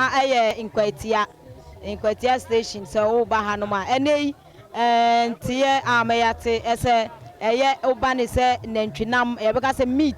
Aha yɛ Nkwatia, Nkwatia station sɛ woba hanom a. Ɛnnɛ yi nteɛ a mɛyate sɛ ɛyɛ woba ne sɛ nantwinam, yɛbɛka sɛ meat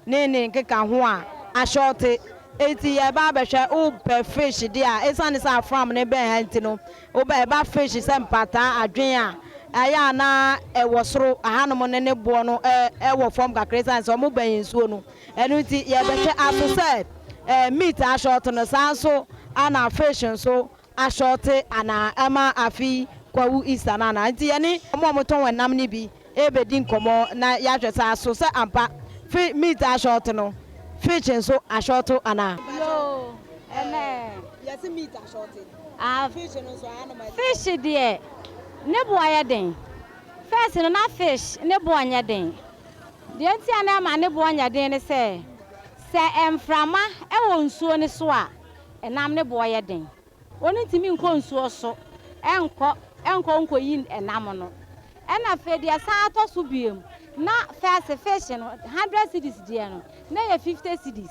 ne ne nkekaho a ahyɔɔte. Enti yɛreba abɛhwɛ, wopɛ fish deɛ a, ɛsiane sɛ afram no bɛn ha nti no, wobɛ ɛba fish sɛ mpataa, adwen a, ɛyɛ a na ɛwɔ soro, ahanom no ne boɔ no wɔ fam kakra ɛsiane sɛ wɔbɛn nsuo no. Ɛno nti yɛrebɛhwɛ aso sɛ meat ahyɔɔte no, saa nso na fish nso ahyɔɔte anaa, ɛma afe yi Kwawu Easter no anaa. Nti yɛne wɔn a wɔtɔn ɛnam no bi rebɛdi nkɔmmɔ na yɛahwɛ sɛ aso sɛ ampa fi meat ahyɔɔte no, fish nso ahyɔɔto anaa. Yoo, ɛnɛ. Yɛse meat ahyɔɔte, fish no nso ahanom ɛte sɛn? Fish deɛ, ne boɔ yɛ den. First no na fish ne boɔ nyɛ den. Deɛ nti a na ɛma ne boɔ nyɛ den ne sɛ, sɛ mframa wɔ nsuo no so a, ɛnam ne boɔ yɛ den. Wɔntumi nkɔ nsuo so nkɔ nkɔ nkɔyi ɛnam no. Ɛna afei deɛ ɛsan atɔ so biom, na first fish no, 100 cedis deɛ no, na ɛyɛ 50 cedis.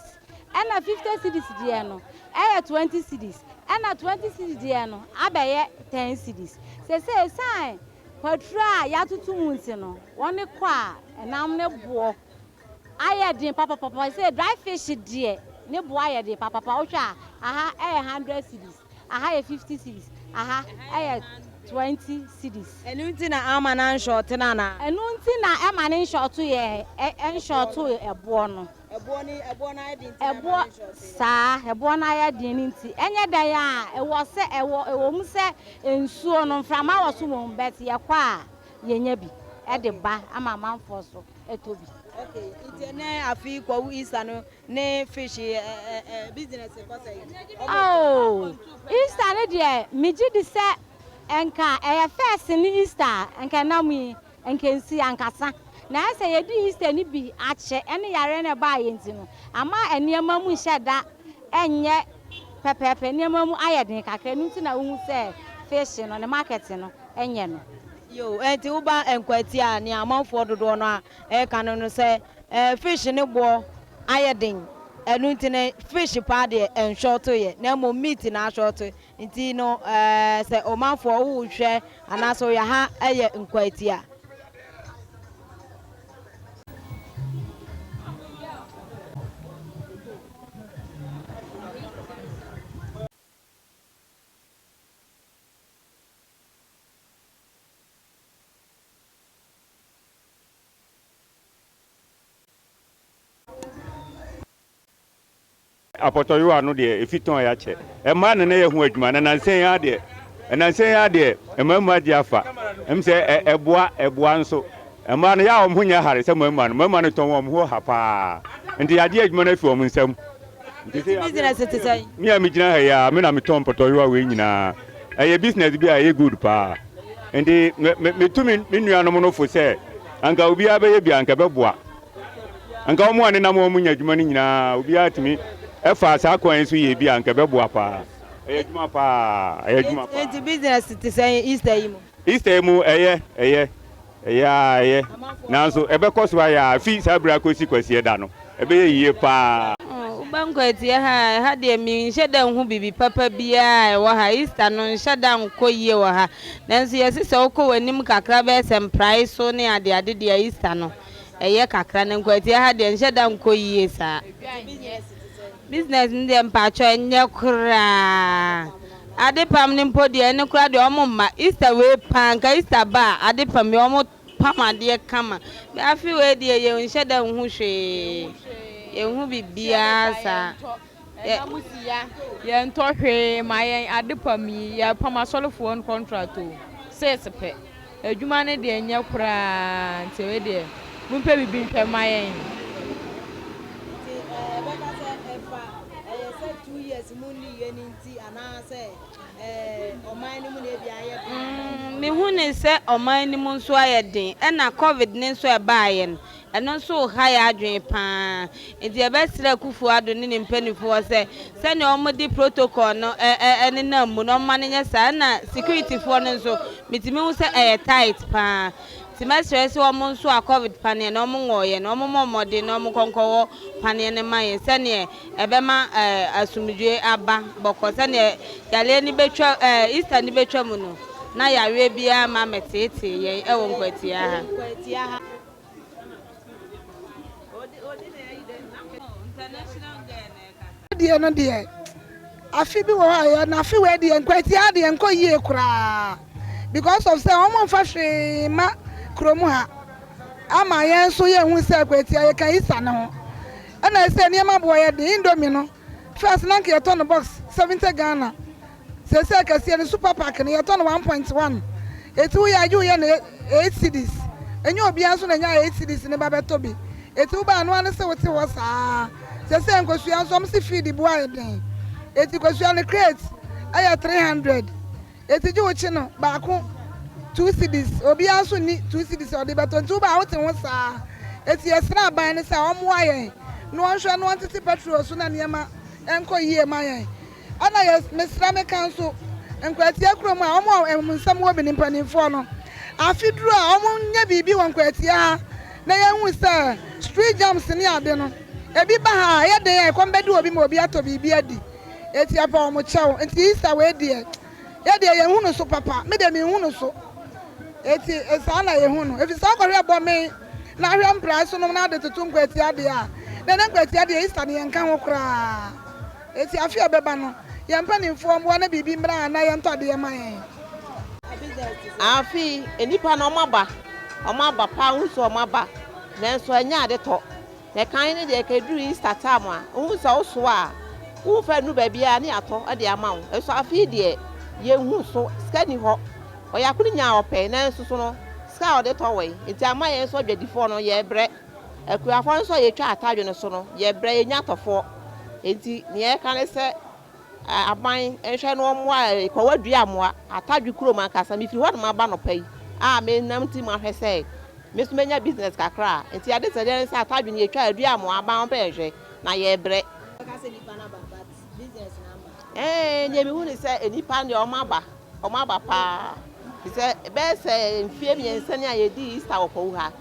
Ɛna 50 cedis deɛ no, ɛyɛ 20 cedis. Ɛna 20 cedis deɛ no abɛyɛ 10 cedis. Seesei ɛsiane Kwaturo a yɛatoto mu nti no, wɔn kɔ a, ɛnam no boɔ ayɛ den papapapa. Sɛ dry fish deɛ, ne boɔ ayɛ den papapa. Wohwɛ a, aha ɛyɛ 100 cedis, aha yɛ 50 cedis, aha ɛyɛ 20 cedis. Ɛno nti na ama no anhyɔɔte no anaa? Ɛno nti na ɛma no nhyɔɔto yɛ, ɛnhyɔɔto ɛboɔ no. Ɛboɔ no, ɛboɔ no ayɛ den nti na ɛma Ɛboɔ, no nhyɔɔte. saa, ɛboɔ no ayɛ den no nti, ɛnyɛ dɛn a, ɛwɔ sɛ, ɛwɔ, ɛwɔ mu sɛ nsuo no, mframa wɔ so mmom, but yɛkɔ a, yɛnya bi de ba ama amanfoɔ nso tɔ bi. Okay, nti ɛnɛ afe yi Kwawu Easter no ne fish ɛ ɛ ɛ business kɔ sɛn? Oh, Easter no deɛ, megye di sɛ nka ɛyɛ first ne Easter a, nka ɛnam yi, Nka ensi ankasa. Na ayɛ sɛ yɛadi Easter no bi akyɛ ɛne yareɛ no a ɛbaeɛ nti no, ama nneɛma mu nhyɛ da nyɛ pɛpɛɛpɛ, nneɛma mu ayɛ den kakra, ɛno nti na wohu sɛ fish no, ne market no nyɛ no. Yoo, ɛnti woba Nkwati a, nea amanfoɔ dodoɔ no ara reka no no sɛ fish no boɔ ayɛ den, ɛno nti no fish paa deɛ ɛnshɔɔtoeɛ, na mmom meat na ashɔɔto, Nti no sɛ ɔmanfoɔ wo hwɛ anaasɛ woyɛ ha yɛ nkwatia. Apɔtɔyowa no deɛ, efi tɔn yɛ akyɛ. Mmaa na na ɛyɛ ho adwuma, na nnansa yi ara deɛ, nnansa yi ara deɛ, mmarima agye afa. Ɛm sɛ ɛ, ɛboa, ɛboa nso. Mmaa no, yɛ a wɔn ho nyɛ hare sɛ mmarima no. Mmarima no tɔn wɔn ho ha paa. Nti yɛagye adwuma no afi wɔn nsam. Nti sɛ Business te sɛn? Me a megyina ha yi ara, me na metɔn mpɔtɔyowa wei nyinaa. Ɛyɛ business bi a ɛyɛ good paa. Nti me, me, metu me, me nuanom no fo sɛ, anka obiara bɛyɛ bi a, anka ɛbɛboa. Anka wɔn a nenam wɔn nya adwuma no nyinaa, obiara tumi faa saa kwan yi so yɛɛ bi a, anka ɛbɛboa paa. Ɛyɛ adwuma paa, ɛyɛ adwuma paa. Enti business te sɛn Easter yi mu? Easter yi mu, ɛyɛ, ɛyɛ, ɛyɛ ara, ɛyɛ. Nanso ɛbɛkɔ so ayɛ ara fi saa bere akɔsi Kwasiada no, ɛbɛyɛ yie paa. Woba Nkwatia ha a, ɛha deɛ menhyɛ da nhu biribi papa biara a ɛwɔ ha. Easter no nhyɛ da nkɔ yie wɔ ha. Nanso yɛse sɛ wokɔ w'anim kakra bɛyɛ sɛ mprae so ne adeade deɛ Easter no, ɛyɛ kakra na Nkwatia ha deɛ nhyɛ da nkɔ yie saa. Business no deɛ mpakyɛw ɛnyɛ koraa. Ade pam no mpo deɛ ɛno koraa deɛ ɔmo mma. Easter wei paa nka Easter ba a ade pam yi ɔmo pam adeɛ kama. Afe wei deɛ yɛn nhyɛ da nhu hwee. Yɛn hu biribiara saa. Ɛna mo si ya. Yɛntɔ hwee ma yɛn ade pam yi yɛpam asɔrefoɔ no contract o sis pɛ adwuma no deɛ nyɛ koraa nti wei deɛ mompɛ biribi nhwɛ ma yɛn. Nti ɛbɛka sɛ ɛfa ɛyɛ sɛ 2 years mu nniiɛ no nti anaa sɛ ɔman no mu na ebi ayɛ den anaa? Mehu ne sɛ ɔman no mu nso ayɛ den ɛna covid no nso ɛbaeɛ no Ɛno nso reha yɛn adwene pa ara. Enti yɛbɛsrɛ Akuffo Addo ne ne mpanimfoɔ sɛ, sɛdeɛ wɔde protocol no nenam mu no, wɔmma no nyɛ saa. Ɛna securityfoɔ no nso, metumi hu sɛ ɛyɛ tight pa ara. Nti mɛsrɛ sɛ wɔn nso a covid paneɛ no wɔn nwɔɔeɛ no wɔn mmɔ mmɔden na wɔn nkɔ nkɔwɔ paneɛ no ma yɛn sɛdeɛ ɛbɛma asomdwoeɛ aba bɔkɔ sɛdeɛ yareɛ no bɛtwa Easter no bɛtwa mu no na yareɛ biara mma mmɛteetee yɛn wɔ Nkwatia ha. Deɛ no deɛ, afe bi wɔ hɔ a yɛ na afe wei deɛ nkwatia deɛ nkɔ yie koraa because of sɛ wɔn mfa hwee ma kurom ha ama yɛn nso yɛn hu sɛ kwatia yɛ ka isa ne ho ɛna ɛsɛ nneɛma boɔ yɛ den indomie no first na nka yɛtɔ no box 70 Ghana Seesei kɛseɛ no super pack no yɛtɔ no 1.1 eti woyɛ a gye woyɛ no 8 cedis ɛnyɛ obiara nso na nya 8 cedis no ba bɛtɔ bi eti woba a ɛno ara ne sɛ wote hɔ saa Seesei nkosua nso wɔn se feed boɔ ayɛ den eti kosua no crate ɛyɛ 300 eti gye wokye no baako 2 cedis obiara nso nni 2 cedis a ɔde bɛtɔ nti woba a wote ho saa eti yɛsrɛ aban no sɛ ɔmmoa yɛn na ɔnhwɛ na ɔntete petrol so na nneɛma nkɔ yie ma yɛn. Ɛna yɛ mesrɛ meka nso Nkwatia kurom a wɔn a wɔn nsam wɔ bi ne mpanimfoɔ no afe duru a wɔn nyɛ biribi wɔ Nkwatia ha na yɛn hu sɛ street jams ne ade no ebi ba ha a ɛyɛ den a ɛkɔm bɛde obi ma obi atɔ biribi adi eti yɛpɛ wɔn kyɛw nti Easter wei deɛ yɛ deɛ yɛn hu no so papa me deɛ me nhu no so eti saa na yɛ hu no efi sɛ ɔkɔhwɛ bɔme na ahwɛ mprae so nom na ade toto Nkwatia deɛ a na ɛnɛ Nkwatia deɛ Easter no yɛn nka ho koraa. Enti afe a ɛbɛba no, yɛn mpanimfoɔ mmoa na biribi mmra anaa yɛntɔ adeɛ mma yɛn. Afe yi, nnipa no wɔaba, wɔaba paa, wohu sɛ wɔaba, nanso ɛnyɛ ade tɔ. Na kan no deɛ, ɛkɛduru Easter time a, wohu sɛ wosoa a, womfa nnuru baabiara ne yɛatɔ de ama wo. Nso afe yi deɛ, yɛnhu so, sika nni hɔ. Ɔyako no nyaa ɔpɛ, nanso so no, sika a ɔde tɔ wɔ he? Nti ama yɛn nso adwadifoɔ no, yɛrebrɛ. Akuafoɔ no nso a yɛtwa atadwe no so no, yɛbrɛ, yɛnnya atɔfoɔ. Enti nea yɛka ne sɛ aban nhwɛ na wɔmmoa Kwawadua mmoa atadwe kurom ankasa. Mefiri hɔ na maba anɔpa yi a menam nti mahwɛ sɛ me nso mɛnya business kakra a. Nti adesrɛdeɛ ne sɛ atadwe no yɛtwa a, dua mmoa, aban wɔmpɛ yɛn hwɛ na yɛbrɛ. Ɛɛ, deɛ mehu ne sɛ nnipa no deɛ wɔaba, wɔaba paa. Te sɛ bɛyɛ sɛ mfeɛ mmiɛnsa ni a yɛdii Easter wɔ Kwawu ha.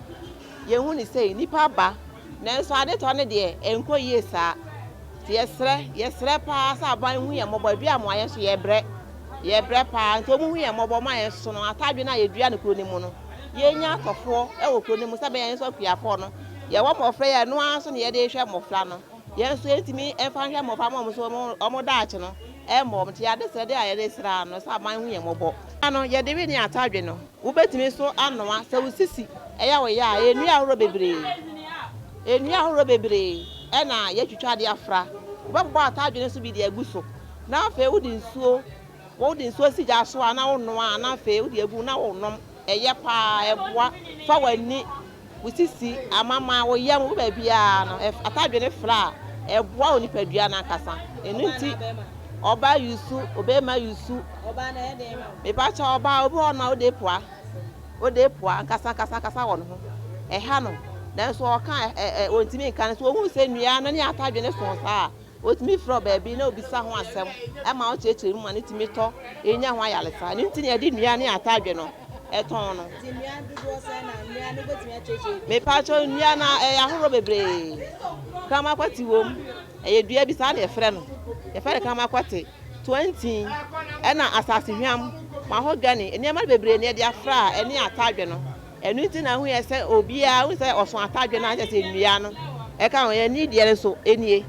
Yɛhu ne sei, nnipa ba, nanso adetɔ no deɛ ɛnkɔ yie saa. Nti yɛsrɛ, yɛsrɛ paa sɛ aban hu yɛn mmɔbɔ, adua mmoa yɛn nso yɛbrɛ, yɛbrɛ paa. Nti wɔn hu yɛn mmɔbɔ ma yɛn nso no, atadwe no a yɛdua no kuro no mu no, yɛnya atɔfoɔ wɔ kuro no mu sɛ ɛbɛyɛ yɛn nso akuafoɔ no, yɛwɔ mmɔfra yi a, ɛno ara nso na yɛde rehwɛ mmɔfra no. Yɛn nso yɛntumi mfa nhwɛ mmɔfra ma wɔn nso wɔn daakye no mmɔ wɔn. Nti adesrɛdeɛ a yɛde srɛ ara no sɛ aban hu yɛn mmɔbɔ. No, yɛde we ne atadwe no. Wobɛtumi nso anoa. Sɛ wo sisi yɛ wo ya a, ɛyɛ nnua ahoroɔ bebree. Nnua ahoroɔ bebree na yɛatwitwa de afra. Wobɛbobɔ atadwe no nso bi de agu so. Na afei wode nsuo, wode nsuo si gya so a na wonoa a na afei wode agu na wonom. Ɛyɛ pa ara, ɛboa. Fa w'ani Wo sisi, amama, wo yam, wo baabiara no, atadwe no fra a, ɛboa wo nipadua no ankasa. Ɛno nti, ɔbaa yusu, ɔbarima yusu. Mepa kyɛw, ɔbaa, obi wɔ hɔ nom a ɔde pua, ɔde pua ankasa ankasa ankasa wɔ ne ho. Ɛha no, nanso ɔka ɛ ɛ ɔntumi nka no. So ohun sɛ nnua no ne atadwe no so saa a, Otumi frɛ wo baabi na obisa ho asɛm ma wokyerɛkyerɛ mu ma no tumi tɔ nya ho ayaresa. Ɛno nti na yɛde nnua ne atadwe no tɔn no. Nti nnua dodoɔ sɛn na nnua no wobɛtumi akyerɛkyerɛ bi? Mepaakyɛw nnua no ɛyɛ ahoroɔ bebree. Kramakwati wom, ɛyɛ dua bi saa na yɛfrɛ no. Yɛfrɛ no kramakwate, toantin, ɛna asase hwam, mahogany, nneɛma bebree na yɛde afra a ɛne atadwe no. Ɛno nti na wohu yɛ sɛ obiara wohu sɛ ɔso atadwe no a kyerɛ sɛ nnua no ɛka ho. Ani deɛ no nso nie.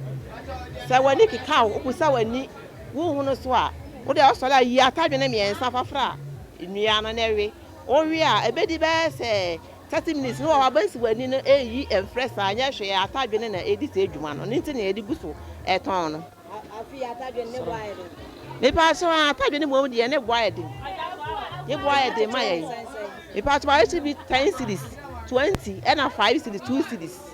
Sɛ w'ani keka wo, wopusa w'ani wonhu no so a, wo deɛ wosɔre a yi atadwe no mmiɛnsa fa fra nnua no na we. Wowe a ɛbɛdi bɛyɛ sɛ 30 minutes no wɔ hɔ a wobɛhu sɛ w'ani no ɛreyi mfrɛ saa, nyɛ hwee atadwe no na ɛredi saa adwuma no. Ɛno nti na yɛde gu so tɔn no. Afei atadwe no ne bo ayɛ den. Mepaakyɛw a atadwe no mmom deɛ ne bo ayɛ den. Ne bo ayɛ den ma yɛn. Mepaakyɛw ayɛ bi 10 cedis, 20 ɛna 5 cedis, 2 cedis.